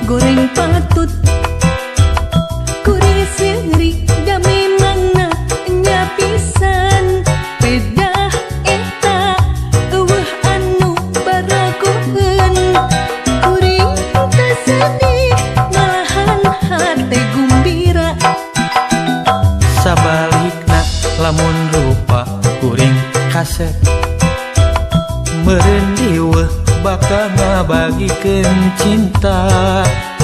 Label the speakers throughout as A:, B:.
A: Goreng patut kuring seuri da memangna nya pisan pedah eta eueuh anu baragoheun kuring teu sedih malahan hate gumbira.
B: Sabalikna lamun rupa kuring kasep meureun diweuh bakal ngabagikeun cinta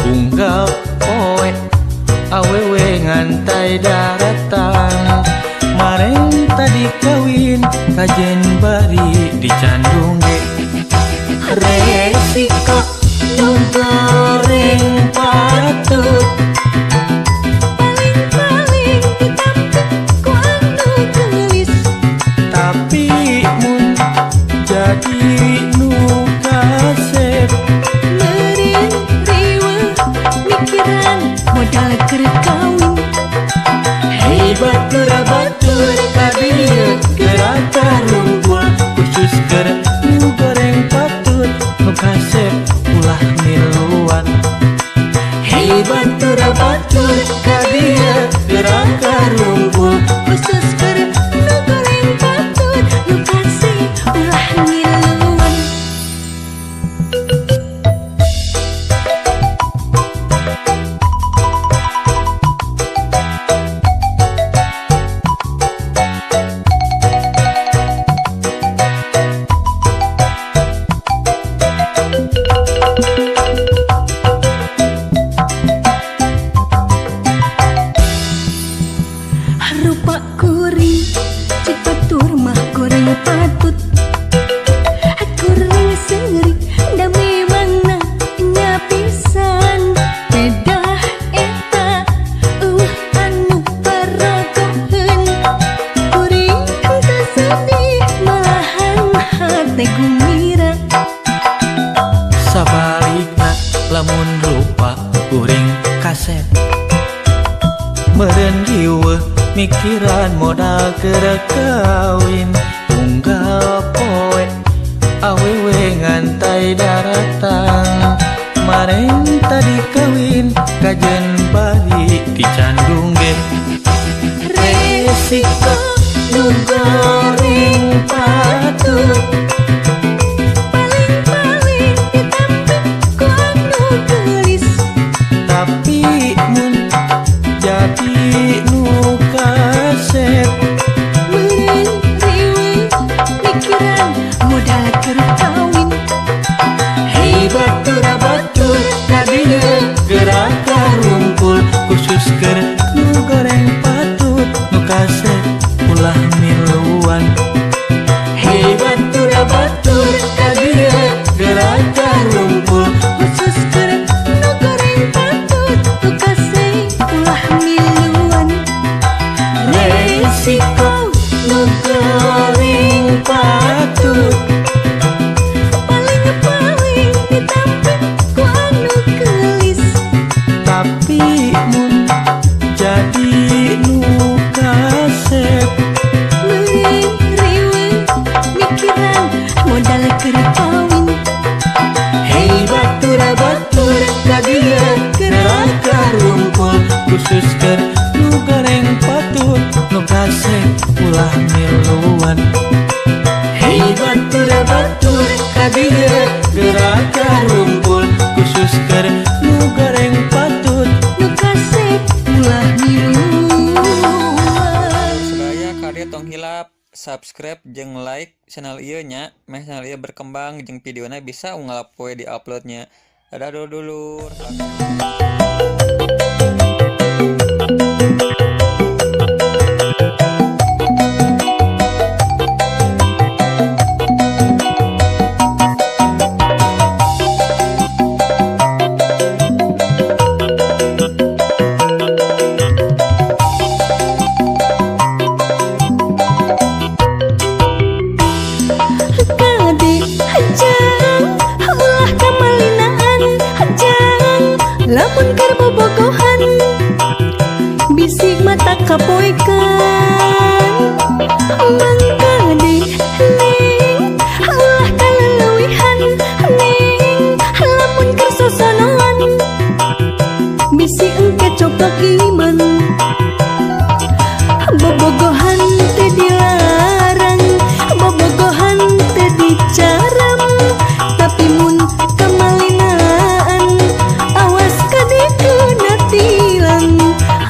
B: unggal poe awewe ngantai daratang mareng tadi kawin kajen bari dicandung ge resiko nu goreng patut.
A: Paling-paling ditampi ku anu geulis.
B: Tapi mun jadi nu kasep
A: meureun riweuh mikiran modal keur kawin.
B: Hei batur batur kadieu geura tarumpul khusus keur nu goreng patut nu kasep ulah miluan. Hei batur batur kadieu geura karumpul
A: khusus keur nu goreng patut nu kasep ulah miluan. Rupa kuring cek batur mah goreng patut kuring seuri da memangna nya pisan pedah eta eueuh anu baragoheun kuring teu sedih malahan hate gumira.
B: Sabalikna lamun rupa kuring kasep meureun riweuh mikiran modal keur kawin unggal poe awewe ngantai daratang mareng tadi kawin kajen bari dicandung ge resiko nu goreng patut.
A: Paling-paling ditampi ku anu geulis.
B: Tapi mun jadi nu kasep
A: meureun riweuh mikiran modal keur kawin.
B: Hei batur batur kadieu geura karumpul khusus keur nu goreng patut nu kasep ulah miluan. Hei batur batur kadieu geura karumpul
A: khusus keur nu goreng patut nu kasep ulah miluan.
B: Resiko nu goreng patut.
A: Paling-paling ditampi ku anu geulis.
B: Tapi mun jadi nu kasep
A: meureun riweuh mikiran modal keur kawin.
B: Hei batur batur kadieu geura karumpul khusus keur nu goreng patut nu kasep ulah miluan. Hei batur batur kadieu geura karumpul khusus keur nu goreng patut
A: nu kasep ulah miluan.
C: Sadaya kade tong hilap subscribe jeung like channel ieu nya meh channel ieu berkembang jeung videona bisa unggal poe di uploadnya. Dadah dulur.
A: Kade hajang ulah kamalinaan hajang lamun keur bobogohan. Bang Iman. Bobogohan teu dilarang, bobogohan teu dicaram, tapi mun kamalinaan awas kade kena tilang.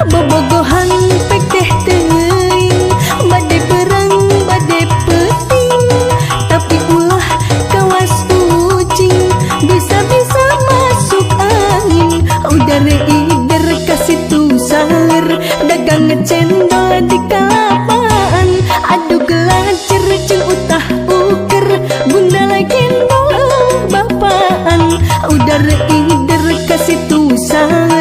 A: Bobogohan pek teh teuing, bade berang bade peuting, tapi ulah kawas kucing, bisa-bisa masuk angin. Udara ider kasih tu saler, dagang cendol di kalapaan. Aduh gelacer jeung utah uker, bunda lagi bapaan. Udara ider kasih tu saler.